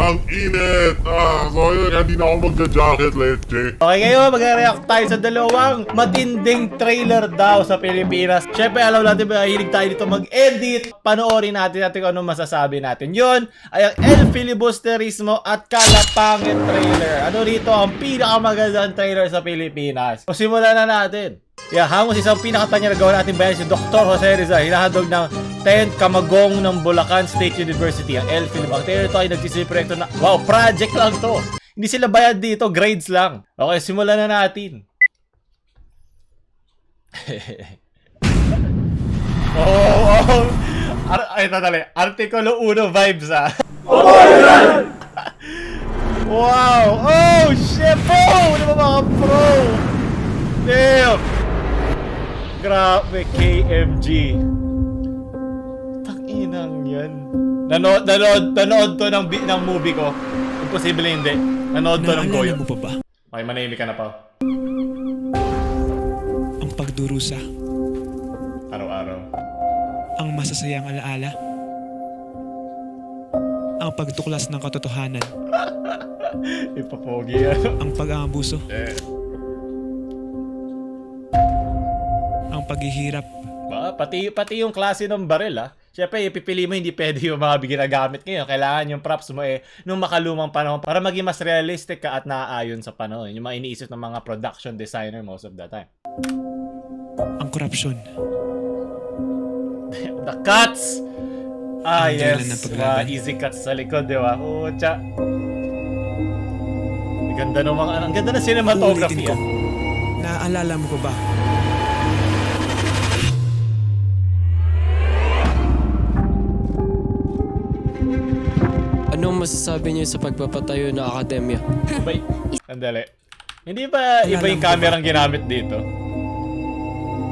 Ang init! So yun, hindi na ako magja-jacket, leche. Okay, ngayon mag-react tayo sa dalawang matinding trailer daw sa Pilipinas. Siyempre, alam natin ba, hilig tayo dito mag-edit. Panoorin natin kung ano masasabi natin. Yun ay ang El Filibusterismo at Kalapangit trailer. Ano rito ang pinakamagandang trailer sa Pilipinas? O simulan na natin. Hangos isang pinakatanya na gawa natin bayan si Dr. Jose Rizal, hinahandog ng 10th Kamagong ng Bulacan State University, ang El Filip. Ang trailer ito ay nagsisilproyekto na, wow, project lang to. Hindi sila bayad dito, grades lang. Okay, simulan na natin. Ay, tatali. Artikulo 1 vibes, ah. Wow! Oh, shit! Oh! Ano ba mga pro? Damn! Grabe, KMG. Takinang yan. Nanood to ng movie ko. Imposible hindi. Nanood to ng Goyo. Naalala mo pa ba? Okay, manahimik ka na pa. Ang pagdurusa, Araw-araw. ang masasayang alaala, ang pagtuklas ng katotohanan, Ipapogi yan. ang pag-aabuso, ang paghihirap, Pati yung klase ng baril, ah. Siyempre, ipipili mo, hindi pwede yung mga ginagamit ngayon. Kailangan yung props mo nung makalumang panahon para maging mas realistic ka at naaayon sa panahon. Yung mga iniisip ng mga production designer most of the time. ang korupsyon, The cuts! Ah, Ang dahilan yes. ng paglaban. Easy cuts sa likod, di ba? Tsa. Ang ganda ng cinematography, Uulitin ko. ah. Naaalala mo pa ba? Anong masasabi niyo sa pagpapatayo ng akademya? Sandali. Hindi ba iba yung camera ang ginamit dito?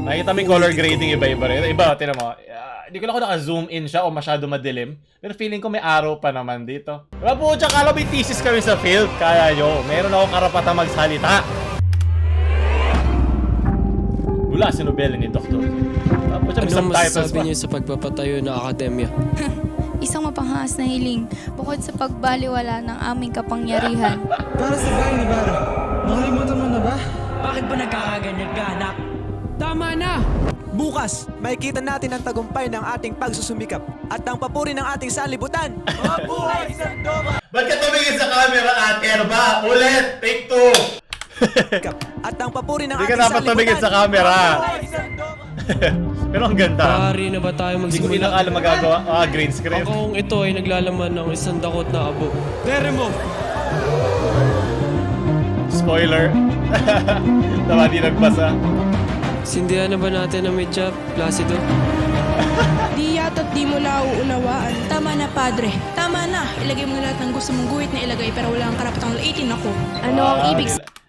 Nakita mo yung color grading iba-iba rin. Iba, tinan mo. Hindi ko lang ako naka-zoom in siya o masyado madilim. Pero feeling ko may araw pa naman dito. Diba po, tsaka alam may thesis kami sa field. Kaya nyo, meron akong karapatang magsalita. Mula sa nobela ni Dr. Anong masasabi niyo sa pagpapatayo ng akademya? Isang mapanghaas na hiling bukod sa pagbaliwala ng aming kapangyarihan. Para sa bahay ni Bara, nakalimutan mo na ba? Bakit ba nagkakaganyan ka, anak? Tama na! Bukas, makikita natin ang tagumpay ng ating pagsusumikap at ang papuri ng ating sanlibutan. Mabuhay Sandoma! Ba't ka tumingin sa camera, ate? Ano ba? Ulit! Take 2! At ang papuri ng Hindi ka ating dapat tumingin sa camera. Mabuhay Sandoma! Pero ang ganda. Maaari na ba tayo Hindi ko magsimula? inakala magagawa. Green screen. Ang ito ay naglalaman ng isang dakot na abo. Dere mo! Spoiler. Tama, di nagbasa. Sindihan na ba natin ang medya, Placido? Di yata't di mo nauunawaan. Tama na, padre. Tama na. Ilagay mo na lahat ng gusto mong guhit na ilagay pero wala kang karapatang laitin ako. Ano ang ibig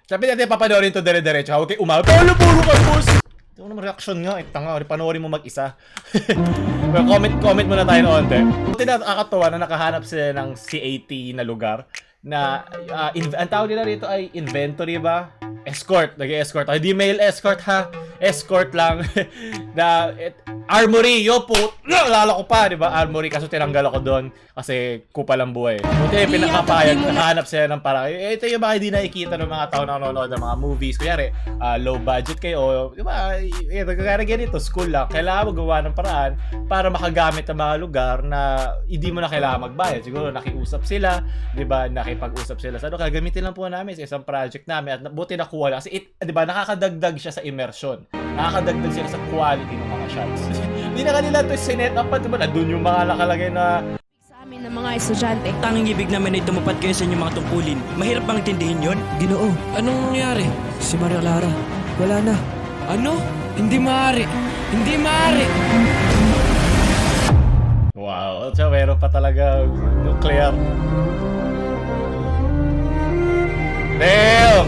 Sabi natin, papanoorin to dire-diretso. Huwag kayo umaw. Polo ka, boss! Ito naman reaction nga. Tanga, panoorin mo mag-isa. Well, comment muna tayo noon, te. Buti na nakakatawa na nakahanap sila ng CAT na lugar na ang tawag nila rito ay inventory ba? Escort. Nag-escort. Hindi male escort, ha? Escort lang. na armory. Yo po. Naalala ko pa, di ba? Armory. Kaso tinanggal ako doon kasi kupal ang buhay. Buti pinakapayag. Nakahanap sila ng parang, ito yung baka hindi nakikita ng mga tao na nanonood ng mga movies. Kunyari, low budget kayo. Di ba? Kaya ganito, school lang. Kailangan magawa ng paraan para makagamit ng mga lugar na hindi mo na kailangan magbayad. Siguro nakiusap sila. Di ba? Nakipag-usap sila sa kaya gamitin lang po namin sa isang project namin. At buti nakuha lang. Kasi di ba? Nakakadagdag siya sa immersion. Nakakadagdag sila sa quality ng mga shots. Hindi na kanila ito sinet up pa. Diba? Nandun yung mga nakalagay na sa amin ng mga estudyante? Tanging ibig namin ay tumupad kayo sa inyong mga tungkulin. Mahirap bang intindihin yun? Ginoo, Anong nangyari? si Maria Clara, wala na. Ano? Hindi maaari! Hindi maaari! wow. So, meron pa talaga nuclear. Damn!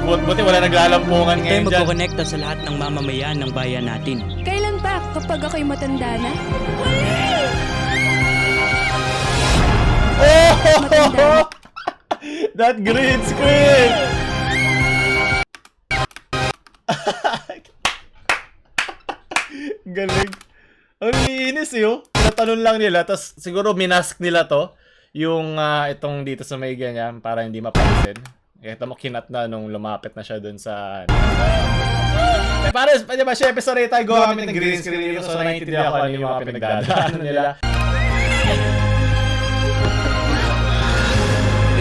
Buti wala naglalampungan Tayo ngayon dyan. magkukonekta sa lahat ng mamamayan ng bayan natin. Kailan pa kapag ako'y matanda na? Oh! That green screen! Galing. Ang linis yun. Natanong lang nila, tapos siguro minask nila to. Yung itong dito sa may ganyan, para hindi mapansin. Ito mo kinat na nung lumapit na siya dun sa... Para, diba, syempre sa tayo gumamit ng green screen dito, so naiintindihan ko ano yung mga pinagdadaanan nila.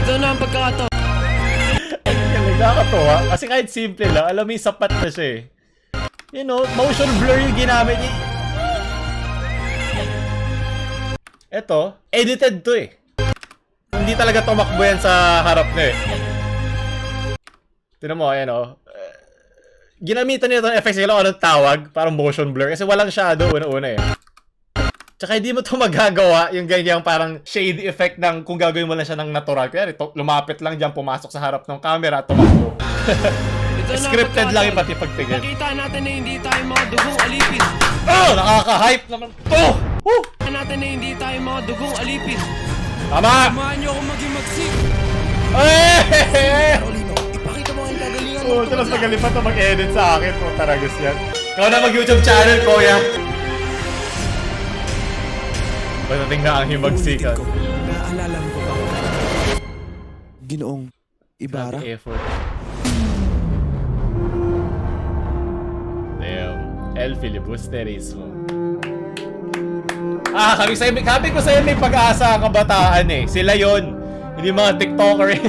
Ito na ang pagkakataon. Nakakatawa. Kasi kahit simple lang, alam mo yung sapat na siya eh. You know, motion blur yung ginamit niya. Eto, edited to eh. Hindi talaga tumakbo yan sa harap na eh. Tinan mo, ayan o. Ginamitan niya itong effects nila, anong tawag? Parang motion blur. Kasi walang shadow, una-una eh. Tsaka hindi mo to magagawa yung ganyang parang shade effect ng kung gagawin mo lang siya ng natural. Kaya ito, lumapit lang dyan, pumasok sa harap ng camera at tumakbo. Scripted lang yung pati pagtingin. Nakita natin na hindi tayo mga dugong alipin. Oh! Nakaka-hype naman to! Woo! Nakita natin na hindi tayo mga dugong alipin. Tama! Samahan niyo akong maging magsik. Eh! Ipakita mo ang kagalingan Oh, tapos magaling pa ito mag-edit sa akin. Puta ragus yan. Ikaw na mag-YouTube channel, Kuya. Patating na ang himagsikan. Naalala mo ko ba? Ginoong Ibarra? Grabe effort. Damn. El filibusterismo. Sabi ko sa'yo may pag-asa ang kabataan eh. Sila yon. Hindi mga TikTokers.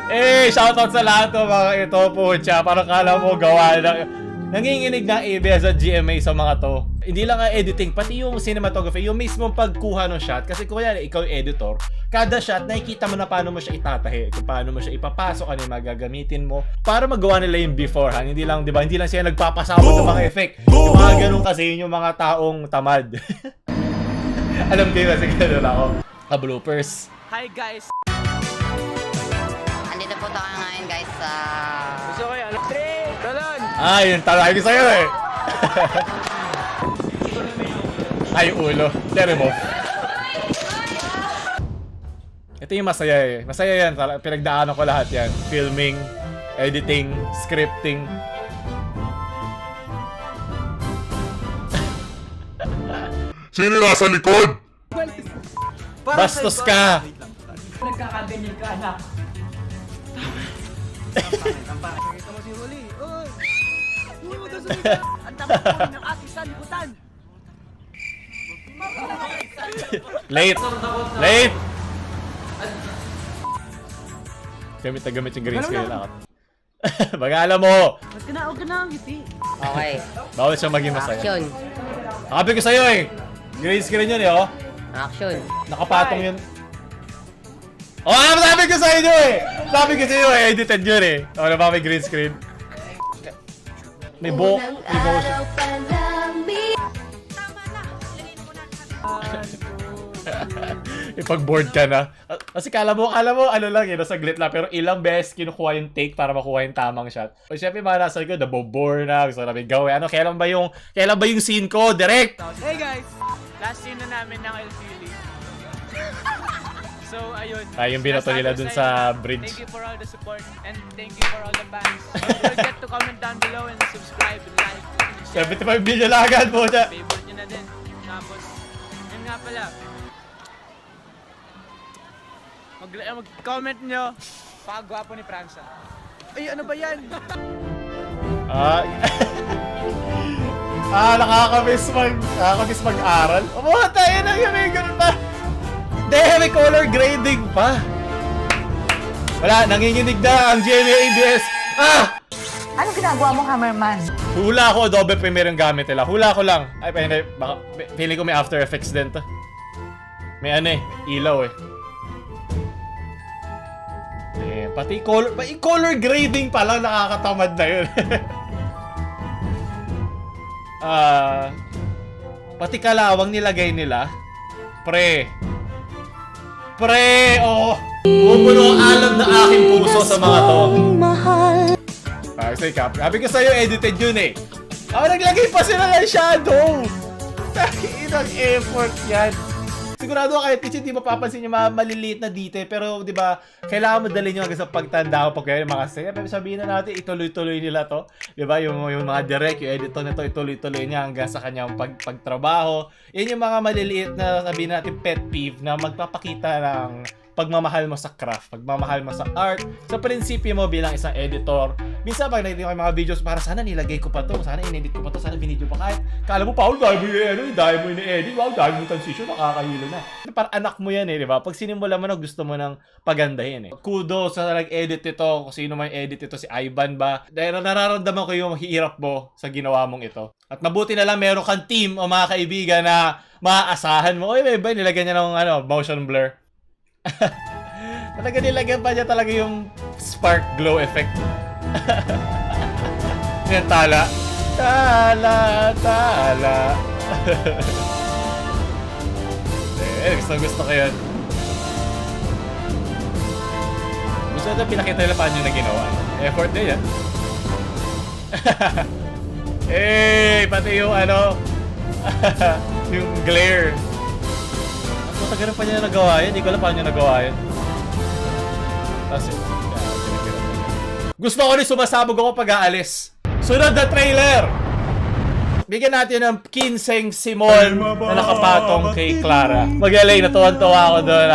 Eh, shoutout sa lahat ng mga ito po siya. Parang kala mo gawa na. Nanginginig ng ABS at GMA sa mga to. Hindi lang ang editing, pati yung cinematography, yung mismong pagkuha ng shot. Kasi kung yan, ikaw yung editor, kada shot, nakikita mo na paano mo siya itatahi, kung paano mo siya ipapasok, ano yung magagamitin mo, para magawa nila yung beforehand. Hindi lang, di ba, hindi lang siya nagpapasabot ng mga effect. Yung mga ganun kasi yun yung mga taong tamad. Alam kayo kasi ganun ako. Bloopers. Hi guys! Andito po tayo ngayon guys sa... Gusto ko yan. 3, talon! Yun talaga ko sa'yo eh. Ay, ulo. Remove. Ito yung masaya eh. Masaya yan. Pinagdaanan ko lahat yan. Filming, editing, scripting. Sino nasa likod? Bastos ka! Nagkakaganyan ka, anak. Nakita mo si Rolly. Oy! Hindi mo ito sumigat. Ang tamat ng ating sanlibutan. Late! Late! Gamit yung green screen lang. Bagala mo! Huwag ka na ang ngiti. Okay. Bawal siya maging masaya. Action. Nakabi ko sa'yo eh! Green screen yun eh oh! Action. Nakapatong yun. Oh, sabi ko sa inyo eh! Sabi ko sa inyo eh, edited yun eh. Oh, na ba may green screen? May emotion. Ipag-board ka na. Kasi kala mo, ano lang yun, saglit lang. Pero ilang beses kinukuha yung take para makuha yung tamang shot. O syempre mga nasa likod, nabobore na, gusto namin gawin. Ano, kailan ba yung scene ko? Direct! Hey guys! Last scene na namin ng El Fili. So, ayun. Yung binato nila dun sa bridge. Thank you for all the support and thank you for all the fans. Don't forget to comment down below and subscribe and like. And share. 75 million lang agad po siya. Favorite nyo na din. Tapos, yun nga pala. Mag-comment nyo. Pakagwapo ni Franza. Ay, ano ba yan? Nakakamiss mag-aral. Tayo na yun, may ganun pa. May color grading pa. Wala, nanginginig na ang GMA ABS. Ano ginagawa mo, Hammerman? Hula ko, Adobe Premiere yung gamit nila. Hula ko lang. Ay, hindi. Baka, feeling ko may After Effects din to. May ilaw eh. Pati color grading pa lang nakakatamad na yun. Pati kalawang nilagay nila. Pre, oh! Bumuno ang alam na aking puso sa mga to. Sabi ko sa'yo, edited yun eh. Naglagay pa sila ng shadow. Inang effort yan. Sigurado kahit kasi hindi mapapansin yung mga maliliit na detail, pero di ba, kailangan mo dalhin yung hanggang sa pagtanda ko pag kaya yung mga scene. Pero sabihin na natin, ituloy-tuloy nila to. Di ba, yung mga direct, yung editor na to, ituloy-tuloy niya hanggang sa kanyang pagtrabaho. Yan yung mga maliliit na sabihin natin pet peeve na magpapakita ng pagmamahal mo sa craft, pagmamahal mo sa art, sa prinsipyo mo bilang isang editor. Minsan pag nakita ko yung mga videos, para sana nilagay ko pa to, sana inedit ko pa to, sana binidyo pa kahit. Kala mo, Paul, dahil mo yung edit, wow, dahil mo yung transition, nakakahilo na. Parang anak mo yan di ba? Pag sinimula mo na, gusto mo nang pagandahin Kudos sa nag-edit ito, kung sino man edit ito, si Ivan ba? Dahil nararamdaman ko yung hirap mo sa ginawa mong ito. At mabuti na lang meron kang team o mga kaibigan na maaasahan mo. Oy, ba, nilagyan niya ng motion blur. Talaga nilagyan pa niya talaga yung spark glow effect. Yan, tala. Gusto ko yun. Gusto na pinakita nila paano yung ginawa. Effort din yan. Pati yung yung glare. Matagal pa niya nagawa yan. Hindi ko alam paano niya nagawa yan. Tapos gusto ko rin sumasabog ako pag aalis. Sunod na trailer! Bigyan natin ng Kinseng Simon na nakapatong kay Clara. Magaling, natuwan-tuwa ako doon.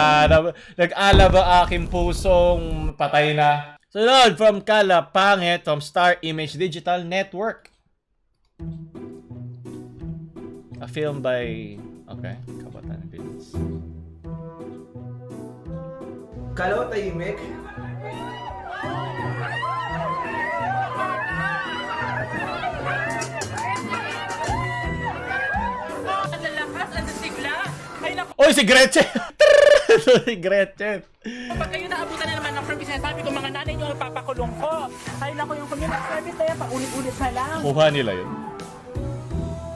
Nag-alab ang aking pusong patay na. Sunod, from Kalapangit, from Star Image Digital Network. A film by... Okay, Kabataan Films. Kala ko tahimik. Oy, si Gretchen! Si Gretchen. Pag kayo naabutan na naman ng probinsya, sabi ko mga nanay nyo ang papakulong ko. Ay naku, yung community service na yan, paulit-ulit na lang. Kuha nila yun.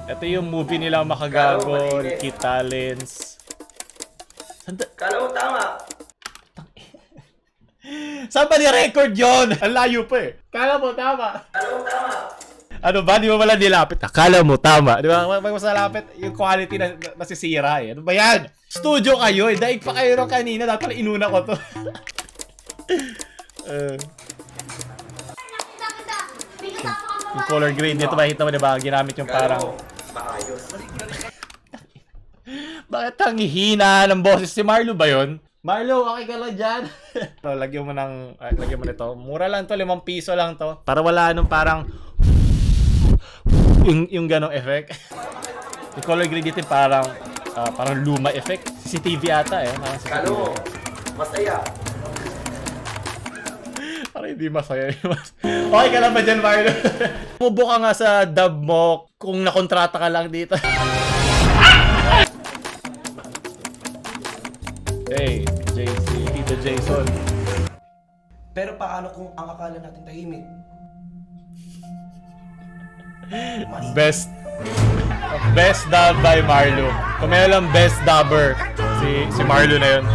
Ito yung movie nila Makagagon, Kit Talents. Kala ko tama. Saan ba ni-record yun? Ang layo pa Kala mo tama. Ano ba? Di mo wala nilapit? Akala mo tama. Di ba? Pag mas nalapit, yung quality na nasisira Ano ba yan? Studio kayo Daig pa kayo rin kanina. Dapat pala inuna ko to. Yung color grade nito, makikita mo diba? Ginamit yung parang... Bakit ang hihina ng boses? Si Marlo ba yun? Marlo, okay ka lang dyan? Lagyan mo nito. Mura lang to, 5 piso lang to. Para wala nung parang... yung ganong effect. Yung color grade dito parang luma effect. CCTV ata Kalo, masaya. Parang hindi masaya. Okay ka lang ba dyan, Marlo? Mubo ka nga sa dub mo kung nakontrata ka lang dito. Hey, JC, Tito Jason. Pero paano kung ang akala natin tahimik? Best dub by Marlo. Kung may alam best dubber, si Marlo na yun.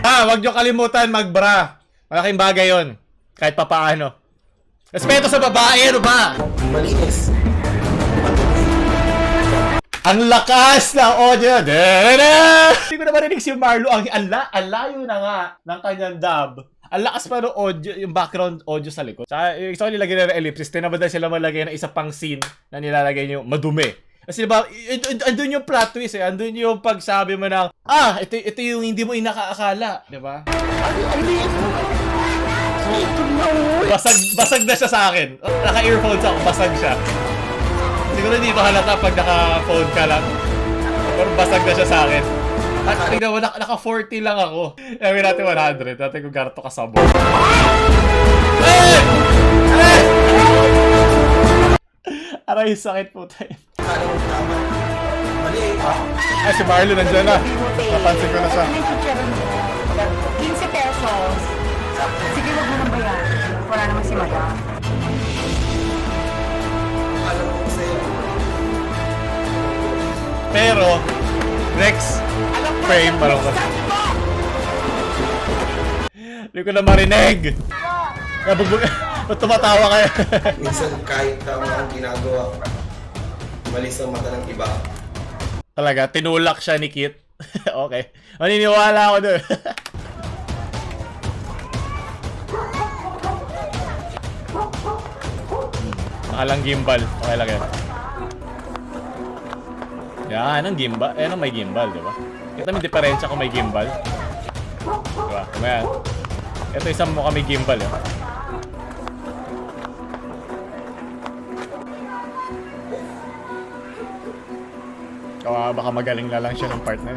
Wag nyo kalimutan magbra. Malaking bagay yun. Kahit papaano. Respeto sa babae, ano ba? Malinis. Ang lakas ng audio. Hindi ko na marinig si Marlo. Ang layo na nga ng kanyang dub. Ang lakas pa ng audio, yung background audio sa likod. Saka yung isa ko nilagay na ellipsis, tinabad sila malagay ng isa pang scene na nilalagay nyo madumi. Kasi diba, andun yung plot twist andun yung pagsabi mo ng, ito yung hindi mo inakaakala. Diba? Basag na siya sa akin. Naka-earphones ako, basag siya. Siguro dito halata pag naka-phone ka lang. Pero basag na siya sa akin. At tignan mo, naka-40 lang ako. Sabi natin 100. Natin kung gano'n to kasabot. Aray, sakit po tayo. Kala ko tama. Mali. Ay, si Marlo nandiyan na. Napansin ko na siya. 15 pesos. Sige, wag mo nang bayan. Wala naman si Madam. Alam ko sa'yo. Pero, next frame, parang ko. Hindi ko na marinig. Ba't tumatawa kayo? Minsan kahit tama ang ginagawa, mali sa mata ng iba. Talaga, tinulak siya ni Kit. Okay. Maniniwala ako doon. Nakalang gimbal. Okay lang yan. Yan, ang gimbal. Ayan ang may gimbal, di ba? Kita mo yung diferensya kung may gimbal. Diba? Kumayan. Ito isang mukha may gimbal, eh. Baka magaling na lang siya ng partner.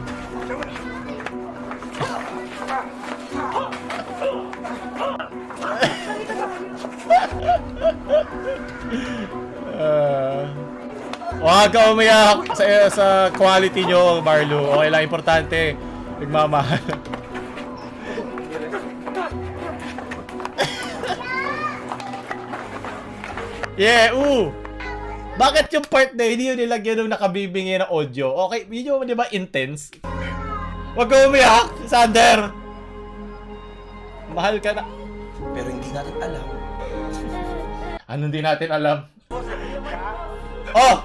Huwag ka umiyak sa quality nyo, Marlo. Okay lang, importante. Nagmamahal. Yeah, Bakit yung part na hindi yun nilagyan ng nakabibingin na audio? Okay, yun yung, di ba, intense? Huwag ka umiyak, Sander! Mahal ka na. Pero hindi natin alam. Anong di natin alam? Oh!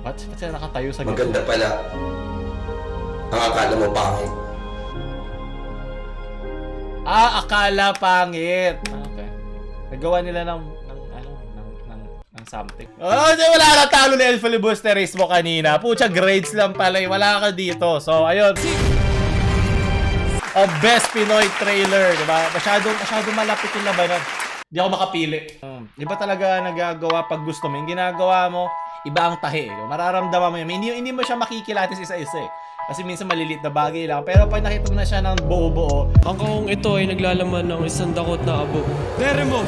Ba't siya nakatayo sa gito? Maganda pala. Ang akala mo pangit. Akala pangit. Okay. Nagawa nila ng something. Wala na talo na El Filibusterismo kanina. Pucha, grades lang pala. Wala ka dito. So, ayun. Best Pinoy trailer, diba? Masyado malapit yung labanan. Hindi ako makapili. Iba talaga nagagawa pag gusto mo. Yung ginagawa mo, iba ang tahi. Mararamdaman mo yun. Hindi mo siya makikilatis isa-isa eh. Kasi minsan maliliit na bagay lang. Pero pag nakita mo na siya ng buo-buo. Ang kahong ito ay naglalaman ng isang dakot na abo. Dere mo!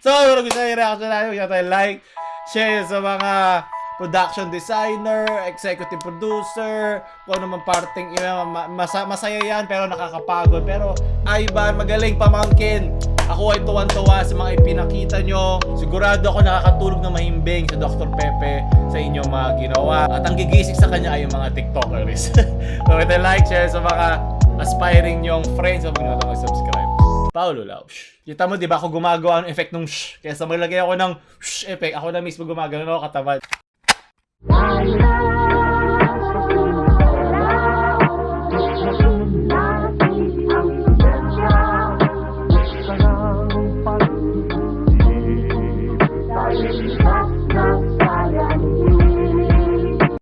So, kung gusto nyo yung reaction natin, huwag natin like, share sa mga production designer, executive producer, kung ano man parting, masaya yan, pero nakakapagod. Pero, Ivan, magaling pamangkin. Ako ay tuwan-tuwa sa mga ipinakita nyo. Sigurado ako nakakatulog na mahimbing sa Dr. Pepe sa inyong mga ginawa. At ang gigising sa kanya ay yung mga TikTokers. So, with a like, share sa mga aspiring nyong friends. Huwag na lang mag-subscribe. Paulo Lausch. Kita mo, di ba ako gumagawa ng effect nung shh. Kaya sa maglagay ako ng shh effect, ako na mismo gumagawa. Ako katamad.